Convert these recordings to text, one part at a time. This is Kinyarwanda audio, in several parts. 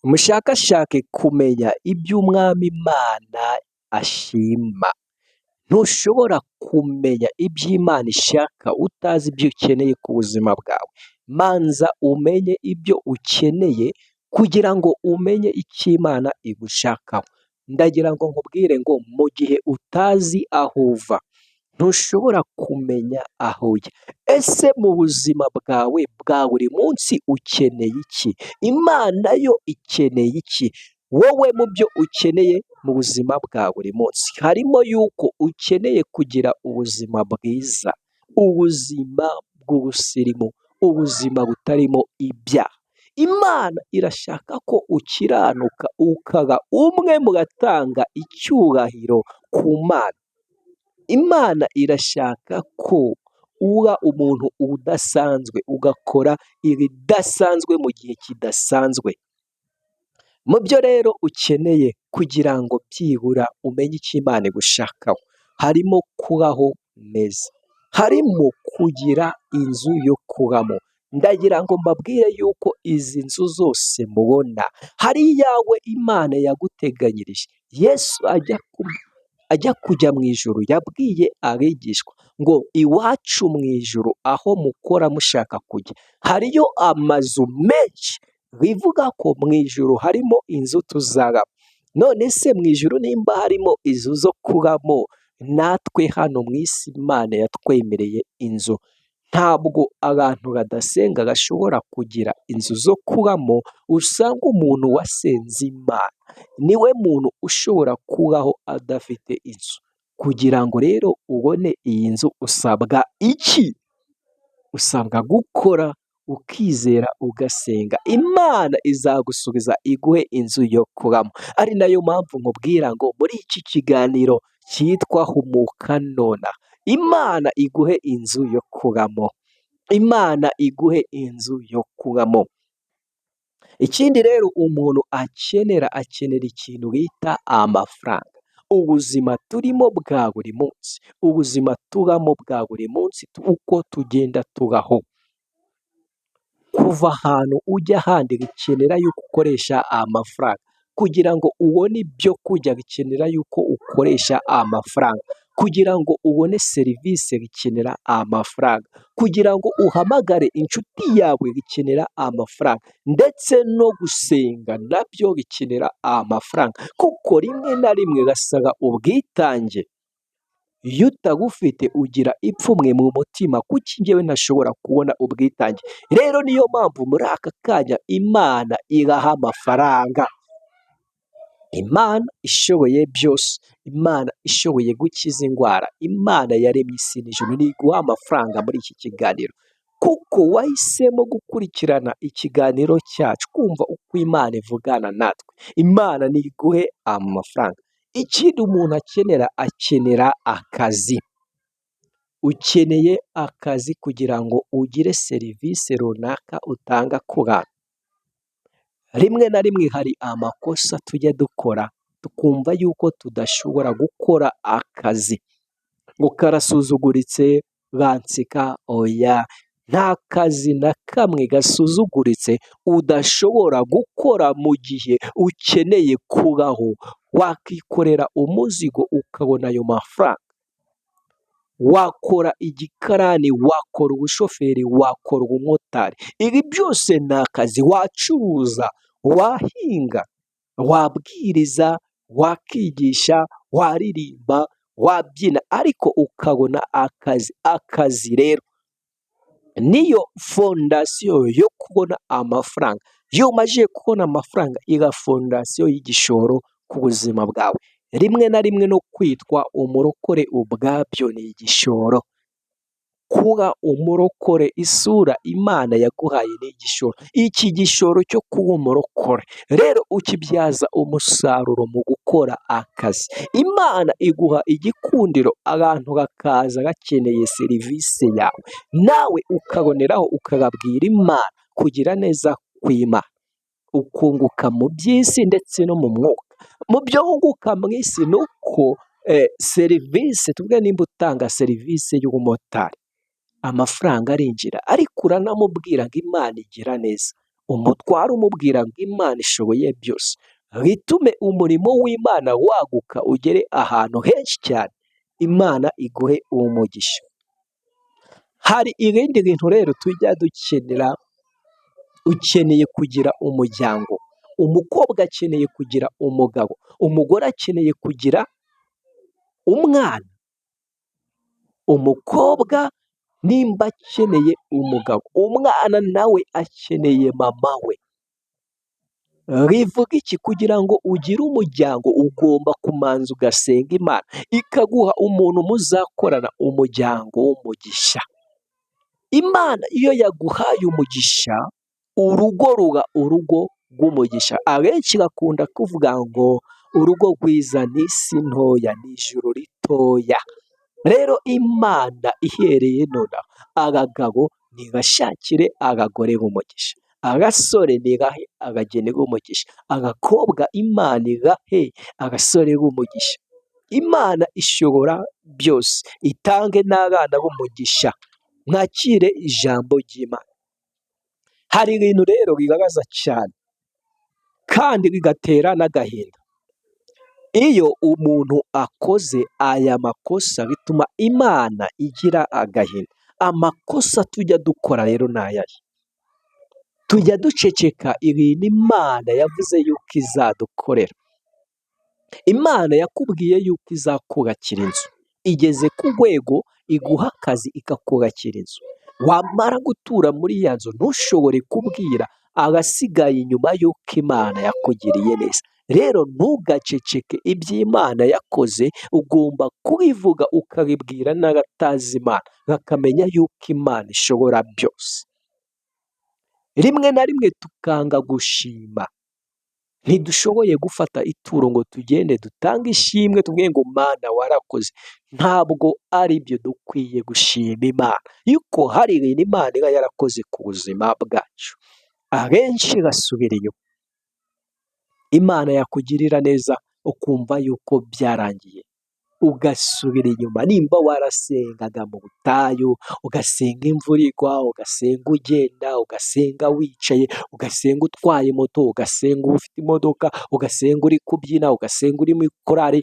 Mushakashake kumenya iby'Umwami Imana ashima. Ntushobora kumenya ibyo Imana ishaka utazi ibyo ukeneye ku buzima bwawe. Manza umenye ibyo ukeneye kugira ngo umenye icyo Imana igushakaho. Ndagira ngo nkubwire ngo mu gihe utazi aho uva, ntushobora kumenya aho ujya. Ese mu buzima bwawe bwa buri munsi ukeneye iki? Imana yo ikeneye iki? Wowe mu byo ukeneye mu buzima bwa buri munsi harimo yuko ukeneye kugira ubuzima bwiza, ubuzima bw'ubusirimu, ubuzima butarimo ibyaha. Imana irashaka ko ukiranuka ukaba umwe mu batanga icyubahiro ku Mana. Imana irashaka ko uba umuntu udasanzwe, ugakora ibidasanzwe mu gihe kidasanzwe. Mu byo rero ukeneye kugira ngo byibura umenye icyo Imana igushakaho, harimo kubaho neza, harimo kugira inzu yo kubamo. Ndagira ngo mbabwire yuko izi nzu zose mubona hari iyawe Imana yaguteganyirije. Yesu ajya kujya mu ijuru yabwiye abigishwa ngo iwacu mu ijuru aho mukora mushaka kujya hariyo amazu menshi, bivuga ko mu ijuru harimo inzu tuzabamo. None se mu ijuru nimba harimo inzu zo kubamo, natwe hano mu isi Imana yatwemereye inzu. Ntabwo abantu badasenga bashobora kugira inzu zo kubamo, usanga umuntu wasenze Imana niwe muntu ushobora kubaho adafite inzu. Kugira ngo rero ubone iyi nzu usabwa iki? Usabwa gukora, ukizera, ugasenga, Imana izagusubiza iguhe inzu yo kubamo. Ari nayo mpamvu nkubwira ngo muri iki kiganiro cyitwa Humuka Nonaha, Imana iguhe inzu yo kubamo, Imana iguhe inzu yo kubamo. Ikindi rero umuntu akenera, akenera ikintu bita amafaranga. Ubuzima turimo bwa buri munsi, ubuzima tubamo bwa buri munsi, uko tugenda tubaho, kuva ahantu ujya ahandi bikenera yuko ukoresha amafaranga. Kugira ngo ubone ibyo kurya bikenera yuko ukoresha amafaranga. Kugira ngo ubone serivisi bikenera amafaranga. Kugira ngo uhamagare inshuti yawe bikenera amafaranga. Ndetse no gusenga nabyo bikenera amafaranga. Kuko rimwe na rimwe gasaba ubwitange. Iyo utabufite ugira ipfunwe mu mutima, kuki njyewe ntashobora kubona ubwitange? Rero niyo mpamvu muri aka kanya Imana ibaha amafaranga. Imana ishoboye byose, Imana ishoboye gukiza indwara, Imana yaremye isi n'ijuru ntiguha amafaranga muri iki kiganiro, kuko wahisemo gukurikirana ikiganiro cyacu, kumva uko Imana ivugana natwe. Imana ntiguhe amafaranga. Ikindi umuntu akenera, akenera akazi. Ukeneye akazi kugira ngo ugire serivisi runaka utanga ku bantu. Rimwe na rimwe hari amakosa tujya dukora tukumva yuko tudashobora gukora akazi, ngo karasuzuguritse, banseka, oya, nta kazi na kamwe gasuzuguritse udashobora gukora mu gihe ukeneye kubaho. Wakikorera umuzigo ukabona ayo mafaranga, wakora igikarani, wakora ubushoferi, wakora ubumotari, ibi byose ni akazi. Wacuruza, wahinga, wabwiriza, wakigisha, waririmba, wabyina, ariko ukabona akazi. Akazi rero niyo fondasiyo yo kubona amafaranga. Iyo umajije kubona amafaranga iba fondasiyo y'igishoro ku buzima bwawe. Rimwe na rimwe no kwitwa umurokore ubwabyo ni igishoro. Kuba umurokore, isura Imana yaguhaye ni igishoro. Iki gishoro cyo kuba umurokore rero ukibyaza umusaruro mu gukora akazi. Imana iguha igikundiro, abantu bakaza bakeneye serivisi yawe, nawe ukaboneraho ukababwira Imana, kugira neza kw'Imana, ukunguka mu by'isi ndetse no mu mwuka. Mu byo wunguka mu isi ni uko serivisi, tuvuge nimba utanga serivisi y'ubumotari, amafaranga arinjira, ariko uranamubwira ngo Imana igira neza. Umutware umubwira ngo Imana ishoboye byose, bitume umurimo w'Imana waguka ugere ahantu henshi cyane. Imana iguhe umugisha. Hari ibindi bintu rero tujya dukenera, ukeneye kugira umuryango, umukobwa akeneye kugira umugabo, umugore akeneye kugira umwana, umukobwa nimba akeneye umugabo, umwana nawe akeneye mama we. Bivuga iki? Kugira ngo ugire umuryango ugomba kumanza ugasenga Imana ikaguha umuntu muzakorana umuryango w'umugisha. Imana iyo yaguhaye umugisha, urugo ruba urugo rw'umugisha. Abenshi bakunda kuvuga ngo urugo rwiza ni isi ntoya, ni ijuru ritoya. Rero Imana ihereye nonaha, abagabo nibashakire abagore b'umugisha, abasore nibahe abageni b'umugisha, abakobwa Imana ibahe abasore b'umugisha. Imana ishobora byose, itange n'abana b'umugisha. Mwakire ijambo ry'Imana. Hari ibintu rero bibabaza cyane kandi bigatera n'agahinda. Iyo umuntu akoze aya makosa bituma Imana igira agahinda. Amakosa tujya dukora rero ni ayahe? Tujya duceceka ibintu Imana yavuze yuko izadukorera. Imana yakubwiye yuko izakubakira inzu, igeze ku rwego iguha akazi ikakubakira inzu, wamara gutura muri ya nzu ntushobore kubwira abasigaye inyuma y'uko Imana yakugiriye neza. Rero ntugaceceke iby'Imana yakoze, ugomba kubivuga ukabibwira n'abatazi Imana, bakamenya yuko Imana ishobora byose. Rimwe na rimwe tukanga gushima, ntidushoboye gufata ituro ngo tugende dutange ishimwe tuvuge ngo Mana warakoze. Ntabwo ari byo, dukwiye gushima Imana yuko hari ibintu Imana iba yarakoze ku buzima bwacu. Abenshi basubira inyuma, Imana yakugirira neza ukumva yuko byarangiye, ugasubira inyuma. Nimba warasengaga mu butayu, ugasenga imvura igwa, ugasenga ugenda, ugasenga wicaye, ugasenga utwaye moto, ugasenga ufite imodoka, ugasenga uri kubyina, ugasenga uri muri korari,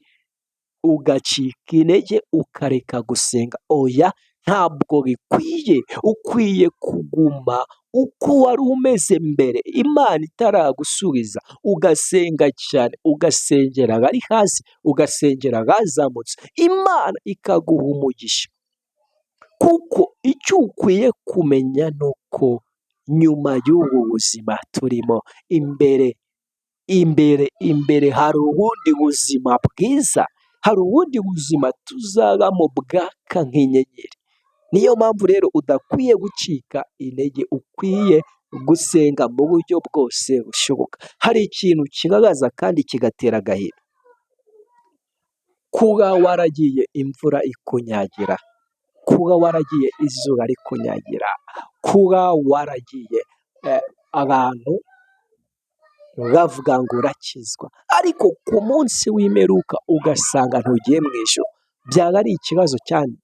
ugacika intege ukareka gusenga. Oya, ntabwo bikwiye. Ukwiye kuguma uko wari umeze mbere Imana itaragusubiza, ugasenga cyane, ugasengera abari hasi, ugasengera abazamutse, Imana ikaguha umugisha. Kuko icyo ukwiye kumenya ni uko nyuma y'ubu buzima turimo, imbere imbere imbere hari ubundi buzima bwiza, hari ubundi buzima tuzabamo bwaka nk'inyenyeri. Niyo mpamvu rero udakwiye gucika intege, ukwiye gusenga mu buryo bwose bushoboka. Hari ikintu kibabaza kandi kigatera agahinda, kuba waragiye imvura ikunyagira, kuba waragiye izuba rikunyagira, kuba waragiye abantu bavuga ngo urakizwa, ariko ku munsi w'imperuka ugasanga ntugiye mu ijuru, byaba ari ikibazo cyane.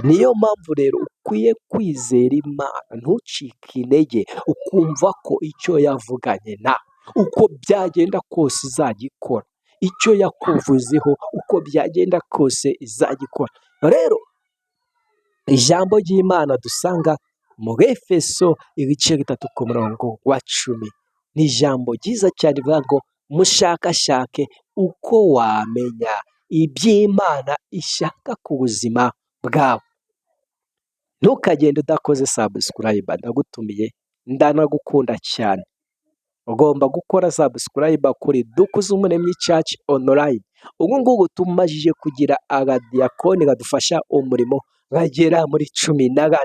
Niyo mpamvu rero ukwiye kwizera Imana, ntucike intege, ukumva ko icyo yavuganye nawe uko byagenda kose izagikora, icyo yakuvuzeho uko byagenda kose izagikora. Rero ijambo ry'Imana dusanga mu Efeso ibice 3 ku murongo wa 10, ni ijambo ryiza cyane rivuga ngo mushakashake uko wamenya iby'Imana ishaka ku buzima bwawe. Ntukagende udakoze subscribe, ndagutumiye, ndanagukunda cyane. Ugomba gukora subscribe kuri Dukuzumuremyi Church Online. Ubu ngubu tumajije kugira abadiyakoni badufasha umurimo bagera muri 14,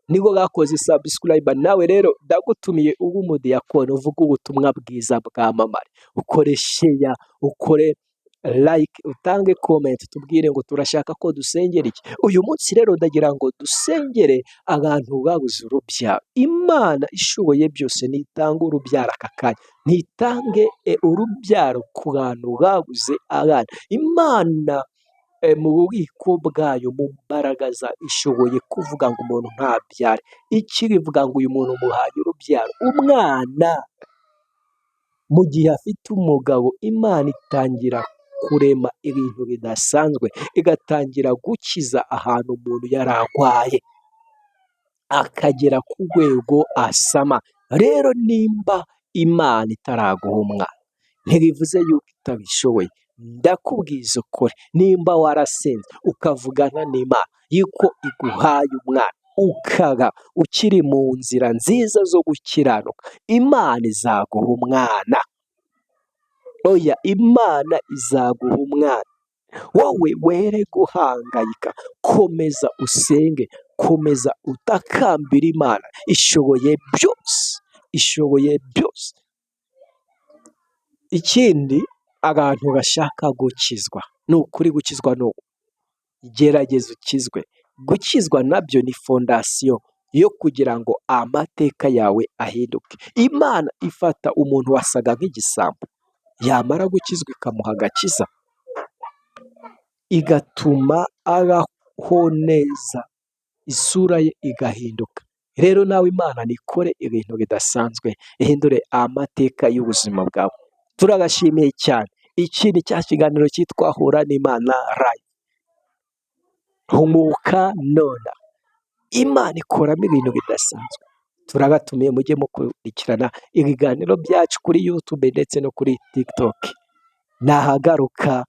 nibo bakoze subscribe. Nawe rero ndagutumiye ube umudiyakoni, uvuge ubutumwa bwiza bwamamare, ukore share, ukore like, utange comment, tubwire ngo turashaka ko dusengera iki. Uyu munsi rero ndagira ngo dusengere abantu babuze urubyaro. Imana ishoboye byose ntitange urubyaro aka kanya, ntitange urubyaro ku bantu babuze abana. Imana mu bubiko bwayo, mu mbaraga zayo, ishoboye kuvuga ngo umuntu ntabyare, ikirivuga ngo uyu muntu muhaye urubyaro, umwana mu gihe afite umugabo, Imana itangira kurema ibintu bidasanzwe, igatangira gukiza ahantu umuntu yari arwaye, akagera ku rwego asama. Rero nimba Imana itaraguha umwana, ntibivuze yuko itabishoboye, ndakubwiza ukuri, nimba warasenze ukavugana n'Imana yuko iguhaye umwana, ukaba ukiri mu nzira nziza zo gukiranuka, Imana izaguha umwana. Oya, Imana izaguha umwana. Wowe were guhangayika, komeza usenge, komeza utakambire Imana, ishoboye byose, ishoboye byose. Ikindi abantu bashaka gukizwa, ni ukuri gukizwa ni uku, gerageza ukizwe, gukizwa nabyo ni fondasiyo yo kugira ngo amateka yawe ahinduke. Imana ifata umuntu wasaga nk'igisambo, yamara gukizwa ikamuha agakiza, igatuma abaho neza, isura ye igahinduka. Rero nawe Imana nikore ibintu bidasanzwe, ihindure amateka y'ubuzima bwawe. Turabashimiye cyane. Iki ni cya kiganiro cyitwa Hura n'Imana Live. Humuka nona. Imana ikoramo ibintu bidasanzwe. Turabatumiye mujye mukurikirana ibiganiro byacu kuri YouTube ndetse no kuri TikTok. Nahagaruka,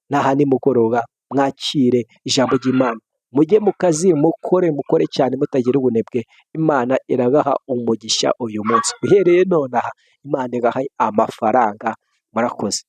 naha nimugoroba, mwakire ijambo ry'Imana. Mujye mu kazi mukore, mukore cyane mutagira ubunebwe. Imana irabaha umugisha uyu munsi. Uhereye nonaha, Imana ibahe amafaranga. Murakoze.